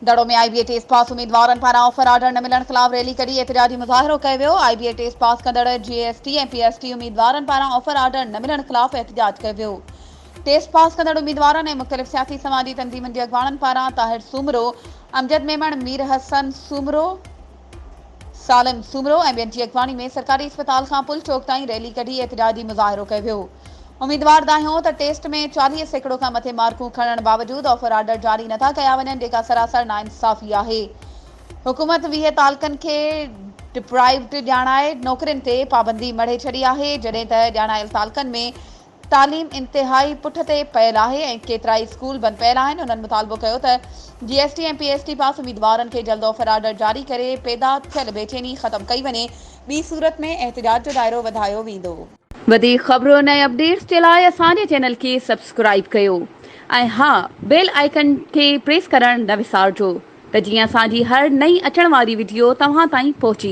Daro ۾ I B A test pass اميدوارن پاران offer order نه ملڻ خلاف ريلي ڪڍي احتجاجي مظاهرو ڪيو ويو. آء بي اي ٽيسٽ پاس ڪندڙ جي ايس ٽي ۽ پي ايس ٽي اميدوارن پاران آفر آرڊر نه ملڻ خلاف احتجاج ڪيو ويو. ٽيسٽ پاس ڪندڙ اميدوارن ۽ مختلف سياسي سماجي تنظيمن جي اڳواڻن پاران طاهر سومرو، امجد ميمڻ، مير حسن سومرو، سالم سومرو ۽ ٻين جي اڳواڻي ۾ سرڪاري اسپتال کان پل چوڪ تائين ريلي ڪڍي احتجاجي مظاهرو ڪيو ويو. اميدوار دانهيو ته ٽيسٽ ۾ 40% کان مٿي مارڪون کڻڻ باوجود آفر آرڊر جاري نٿا ڪيا وڃن جيڪا سراسر ناانصافي آهي. حڪومت 20 تعلقن کي ڊپرائيوڊ ڄاڻائي نوڪرين تي پابندي مڙهي ڇڏي آهي جڏهن ته ڄاڻايل تعلقن ۾ تعليم انتهائي پٺ تي پيل آهي ۽ ڪيترائي اسڪول بند پيل آهن هنن مطالبو ڪيو ته G S T ۽ P S T pass اميدوارن کي جلد آفر آرڊر جاري ڪري پيدا ٿيل بيچيني ختم ڪئي وڃي ٻي صورت ۾ احتجاج جو دائرو وڌايو ويندو. وڌيڪ خبرن ۽ اپڊيٽس جي لاء اسان جي چينل کي سبسڪرائيب ڪيو ۽ ها بيل آئيڪن کي پريس ڪرڻ نه وسارجو ته جيئن اسان جي هر نئين اچڻ واري وڊيو توهان تائين پهچي.